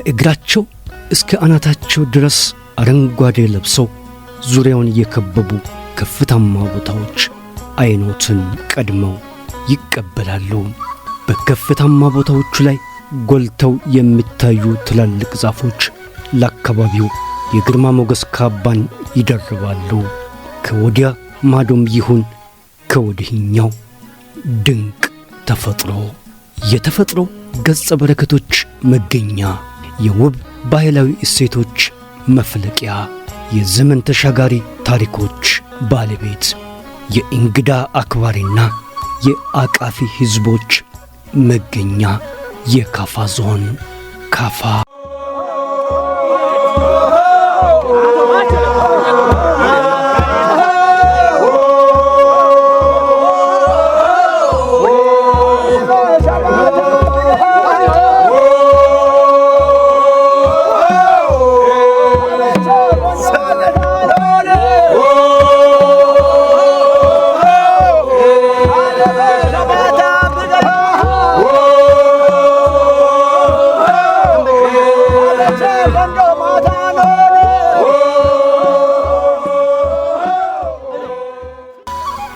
ከእግራቸው እስከ አናታቸው ድረስ አረንጓዴ ለብሰው ዙሪያውን የከበቡ ከፍታማ ቦታዎች አይኖትን ቀድመው ይቀበላሉ። በከፍታማ ቦታዎቹ ላይ ጎልተው የሚታዩ ትላልቅ ዛፎች ለአካባቢው የግርማ ሞገስ ካባን ይደርባሉ። ከወዲያ ማዶም ይሁን ከወዲህኛው ድንቅ ተፈጥሮ፣ የተፈጥሮ ገጸ በረከቶች መገኛ፣ የውብ ባህላዊ እሴቶች መፍለቂያ፣ የዘመን ተሻጋሪ ታሪኮች ባለቤት፣ የእንግዳ አክባሪና የአቃፊ ሕዝቦች መገኛ የካፋ ዞን ካፋ።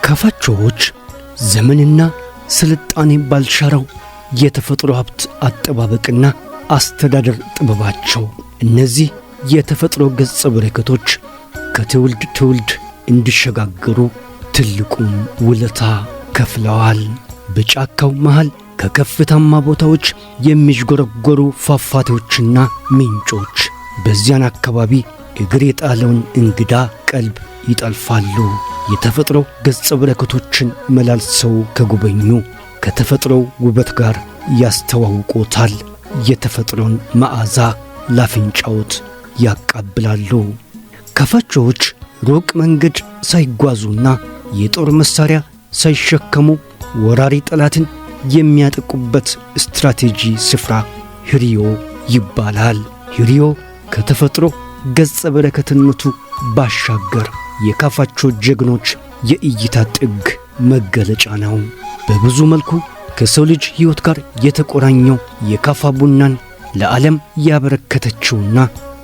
ካፋቾዎች ዘመንና ስልጣኔ ባልሻረው የተፈጥሮ ሀብት አጠባበቅና አስተዳደር ጥበባቸው እነዚህ የተፈጥሮ ገጸ በረከቶች ከትውልድ ትውልድ እንዲሸጋገሩ ትልቁን ውለታ ከፍለዋል። በጫካው መሃል ከከፍታማ ቦታዎች የሚዥጎረጎሩ ፏፏቴዎችና ምንጮች በዚያን አካባቢ እግር የጣለውን እንግዳ ቀልብ ይጠልፋሉ። የተፈጥሮ ገጸ በረከቶችን መላልሰው ከጎበኙ ከተፈጥሮው ውበት ጋር ያስተዋውቆታል። የተፈጥሮን መዓዛ ላፍንጫዎት ያቃብላሉ። ካፋቾዎች ሩቅ መንገድ ሳይጓዙና የጦር መሳሪያ ሳይሸከሙ ወራሪ ጠላትን የሚያጠቁበት ስትራቴጂ ስፍራ ሂሪዮ ይባላል። ሂሪዮ ከተፈጥሮ ገጸ በረከትነቱ ባሻገር የካፋቾ ጀግኖች የእይታ ጥግ መገለጫ ነው። በብዙ መልኩ ከሰው ልጅ ሕይወት ጋር የተቆራኘው የካፋ ቡናን ለዓለም ያበረከተችውና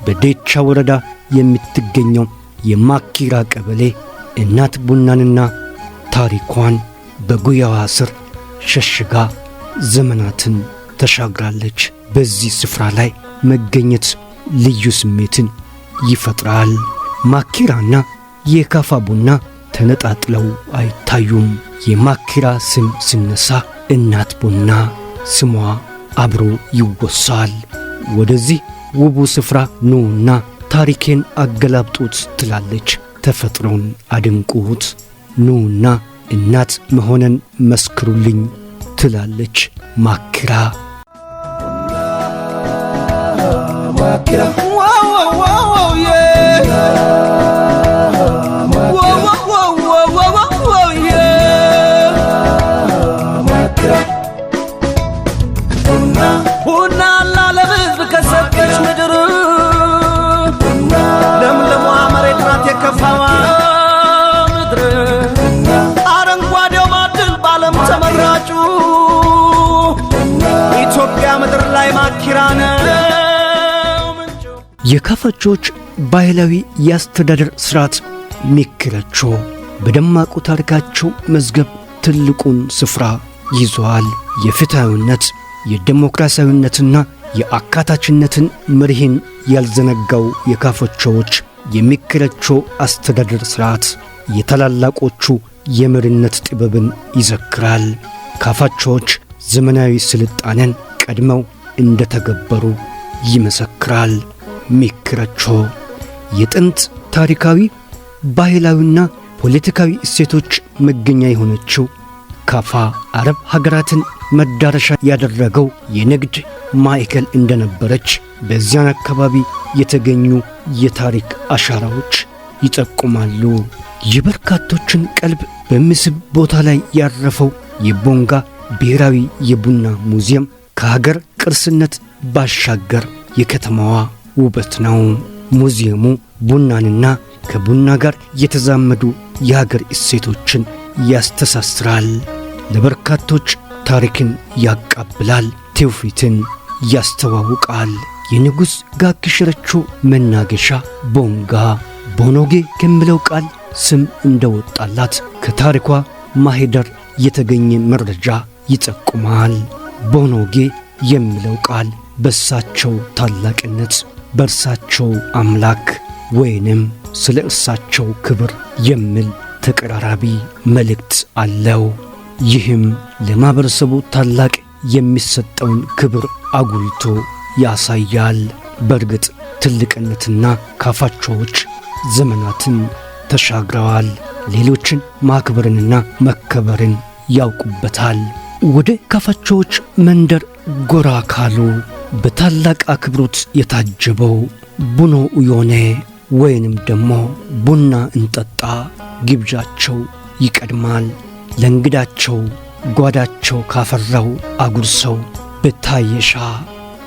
በዴቻ ወረዳ የምትገኘው የማኪራ ቀበሌ እናት ቡናንና ታሪኳን በጉያዋ ስር ሸሽጋ ዘመናትን ተሻግራለች። በዚህ ስፍራ ላይ መገኘት ልዩ ስሜትን ይፈጥራል። ማኪራና የካፋ ቡና ተነጣጥለው አይታዩም። የማኪራ ስም ሲነሳ እናት ቡና ስሟ አብሮ ይወሳል። ወደዚህ ውቡ ስፍራ ኑና ታሪኬን አገላብጡት ትላለች። ተፈጥሮን አድንቁት፣ ኑና እናት መሆነን መስክሩልኝ ትላለች ማኪራ። ቡና ላለም ሕዝብ ከሰጠች ምድር፣ ለምለሟ መሬት ናት የከፋዋ ምድር። አረንጓዴው ማዕድን በዓለም ተመራጩ ኢትዮጵያ ምድር ላይ ማኪራ ነው ምንጩ። የካፋቾች ባህላዊ የአስተዳደር ሥርዓት ሚክረቾ በደማቁ ታሪካቸው መዝገብ ትልቁን ስፍራ ይዟል። የፍትሐዊነት፣ የዴሞክራሲያዊነትና የአካታችነትን መርህን ያልዘነጋው የካፋቾች የሚክረቾ አስተዳደር ሥርዓት የታላላቆቹ የመሪነት ጥበብን ይዘክራል። ካፋቾች ዘመናዊ ስልጣኔን ቀድመው እንደተገበሩ ይመሰክራል። ሚክረቾ የጥንት ታሪካዊ፣ ባህላዊና ፖለቲካዊ እሴቶች መገኛ የሆነችው ካፋ አረብ ሀገራትን መዳረሻ ያደረገው የንግድ ማዕከል እንደነበረች በዚያን አካባቢ የተገኙ የታሪክ አሻራዎች ይጠቁማሉ። የበርካቶችን ቀልብ በሚስብ ቦታ ላይ ያረፈው የቦንጋ ብሔራዊ የቡና ሙዚየም ከሀገር ቅርስነት ባሻገር የከተማዋ ውበት ነው። ሙዚየሙ ቡናንና ከቡና ጋር የተዛመዱ የሀገር እሴቶችን ያስተሳስራል። ለበርካቶች ታሪክን ያቃብላል፣ ትውፊትን ያስተዋውቃል። የንጉሥ ጋኪ ሽረቾ መናገሻ ቦንጋ ቦኖጌ ከሚለው ቃል ስም እንደወጣላት ከታሪኳ ማሄደር የተገኘ መረጃ ይጠቁማል። ቦኖጌ የሚለው ቃል በእሳቸው ታላቅነት፣ በእርሳቸው አምላክ ወይንም ስለ እርሳቸው ክብር የሚል ተቀራራቢ መልእክት አለው። ይህም ለማኅበረሰቡ ታላቅ የሚሰጠውን ክብር አጉልቶ ያሳያል። በእርግጥ ትልቅነትና ካፋቾዎች ዘመናትን ተሻግረዋል። ሌሎችን ማክበርንና መከበርን ያውቁበታል። ወደ ካፋቾዎች መንደር ጎራ ካሉ በታላቅ አክብሮት የታጀበው ቡኖ ኡዮኔ ወይንም ደግሞ ቡና እንጠጣ ግብዣቸው ይቀድማል። ለእንግዳቸው ጓዳቸው ካፈራው አጉርሰው በታየሻ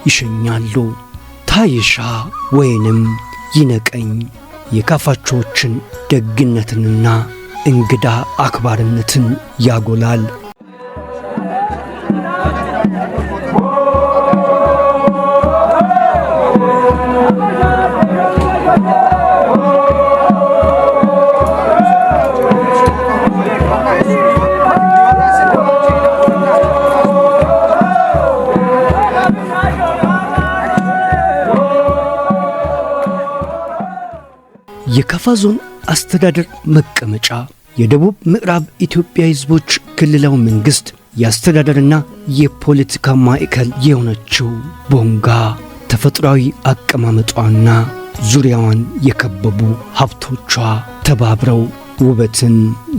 ይሸኛሉ። ታየሻ ወይንም ይነቀኝ የካፋቾችን ደግነትንና እንግዳ አክባርነትን ያጎላል። የካፋ ዞን አስተዳደር መቀመጫ፣ የደቡብ ምዕራብ ኢትዮጵያ ሕዝቦች ክልላዊ መንግሥት የአስተዳደርና የፖለቲካ ማዕከል የሆነችው ቦንጋ ተፈጥሯዊ አቀማመጧና ዙሪያዋን የከበቡ ሀብቶቿ ተባብረው ውበትን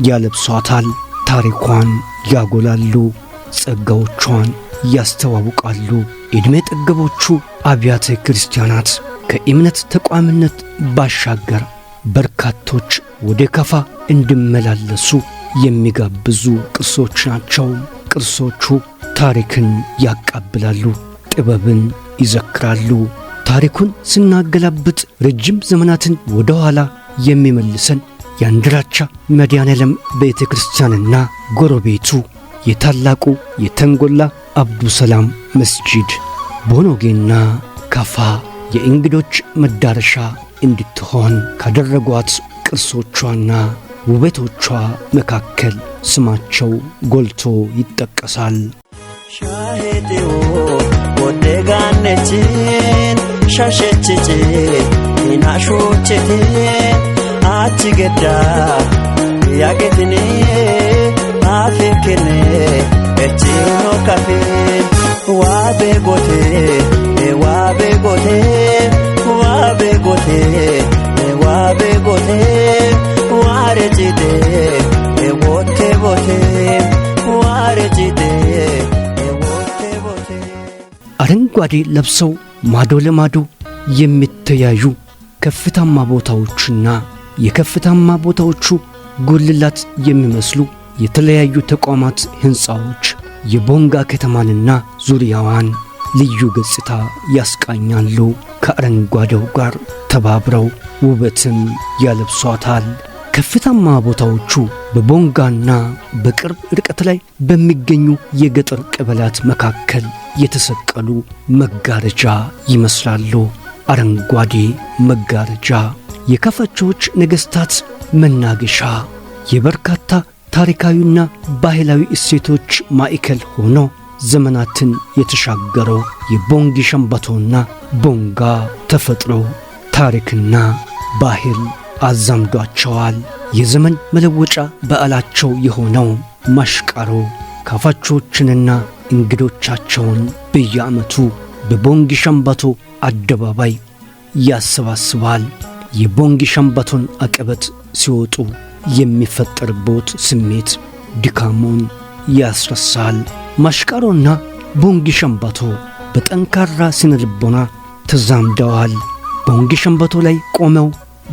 ያለብሷታል፣ ታሪኳን ያጎላሉ፣ ጸጋዎቿን ያስተዋውቃሉ። ዕድሜ ጠገቦቹ አብያተ ክርስቲያናት ከእምነት ተቋምነት ባሻገር በርካቶች ወደ ካፋ እንዲመላለሱ የሚጋብዙ ቅርሶች ናቸው። ቅርሶቹ ታሪክን ያቃብላሉ፣ ጥበብን ይዘክራሉ። ታሪኩን ስናገላብጥ ረጅም ዘመናትን ወደ ኋላ የሚመልሰን የአንድራቻ መድኃኔዓለም ቤተ ክርስቲያንና ጎረቤቱ የታላቁ የተንጎላ አብዱሰላም መስጂድ ቦኖጌና ካፋ የእንግዶች መዳረሻ እንድትሆን ካደረጓት ቅርሶቿና ውበቶቿ መካከል ስማቸው ጎልቶ ይጠቀሳል። ሻሄጤዎ ወደጋነችን ሻሸችቼ ናሾችቴ አች ገዳ ያጌትኔ አፌክኔ እችኖ ካፌ ዋቤ ጎቴ ዋቤ ጎቴ ዋቤ ጎቴ ዋቤ ጎቴ ዋረጭቴ ቦቴ ቦቴ ዋረጭቴ ቦቴ ቦቴ። አረንጓዴ ለብሰው ማዶ ለማዶ የሚተያዩ ከፍታማ ቦታዎችና የከፍታማ ቦታዎቹ ጉልላት የሚመስሉ የተለያዩ ተቋማት ሕንፃዎች የቦንጋ ከተማንና ዙሪያዋን ልዩ ገጽታ ያስቃኛሉ። ከአረንጓዴው ጋር ተባብረው ውበትን ያለብሷታል። ከፍታማ ቦታዎቹ በቦንጋና በቅርብ ርቀት ላይ በሚገኙ የገጠር ቀበሌያት መካከል የተሰቀሉ መጋረጃ ይመስላሉ። አረንጓዴ መጋረጃ የካፋቾች ነገሥታት መናገሻ፣ የበርካታ ታሪካዊና ባህላዊ እሴቶች ማዕከል ሆኖ ዘመናትን የተሻገረው የቦንጊ ሸምበቶና ቦንጋ ተፈጥሮ ታሪክና ባህል አዛምዷቸዋል። የዘመን መለወጫ በዓላቸው የሆነው ማሽቃሮ ካፋቾችንና እንግዶቻቸውን በየዓመቱ በቦንጊ ሸምበቶ አደባባይ ያሰባስባል። የቦንጊ ሸምበቶን አቀበት ሲወጡ የሚፈጠርቦት ስሜት ድካሙን ያስረሳል። ማሽቃሮና ቦንጊ ሸምበቶ በጠንካራ ስነ ልቦና ተዛምደዋል። ቦንጊ ሸምበቶ ላይ ቆመው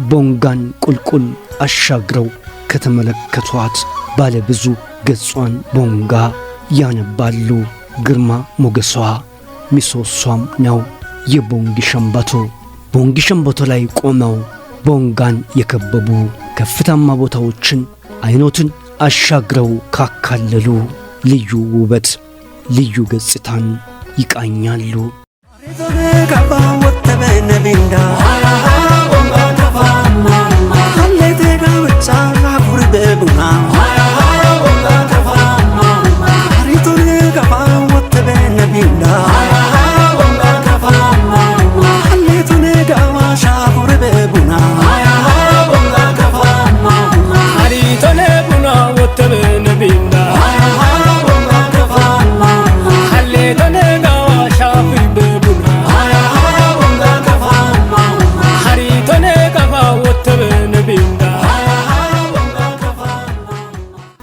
ቦንጋን ቁልቁል አሻግረው ከተመለከቷት ባለ ብዙ ገጿን ቦንጋ ያነባሉ። ግርማ ሞገሷ ምሰሶም ነው የቦንጊ ሸምበቶ። ቦንጊ ሸምበቶ ላይ ቆመው ቦንጋን የከበቡ ከፍታማ ቦታዎችን አይኖትን አሻግረው ካካለሉ ልዩ ውበት፣ ልዩ ገጽታን ይቃኛሉ።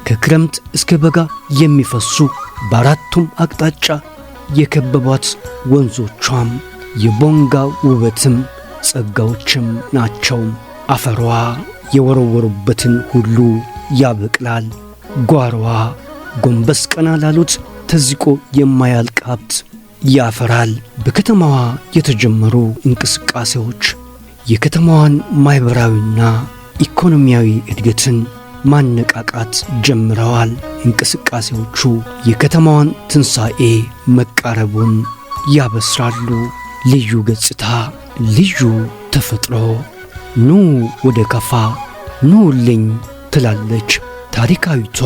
ከክረምት እስከ በጋ የሚፈሱ በአራቱም አቅጣጫ የከበቧት ወንዞቿም የቦንጋ ውበትም ጸጋዎችም ናቸው። አፈሯ የወረወሩበትን ሁሉ ያበቅላል። ጓሮዋ ጎንበስ ቀና ላሉት ተዝቆ የማያልቅ ሀብት ያፈራል። በከተማዋ የተጀመሩ እንቅስቃሴዎች የከተማዋን ማኅበራዊና ኢኮኖሚያዊ እድገትን ማነቃቃት ጀምረዋል። እንቅስቃሴዎቹ የከተማዋን ትንሣኤ መቃረቡን ያበስራሉ። ልዩ ገጽታ፣ ልዩ ተፈጥሮ። ኑ ወደ ከፋ ኑልኝ ትላለች ታሪካዊቷ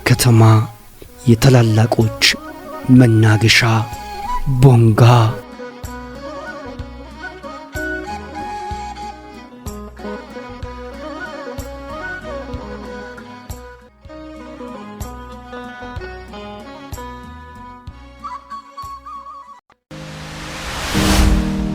ከተማ፣ የታላላቆች መናገሻ ቦንጋ።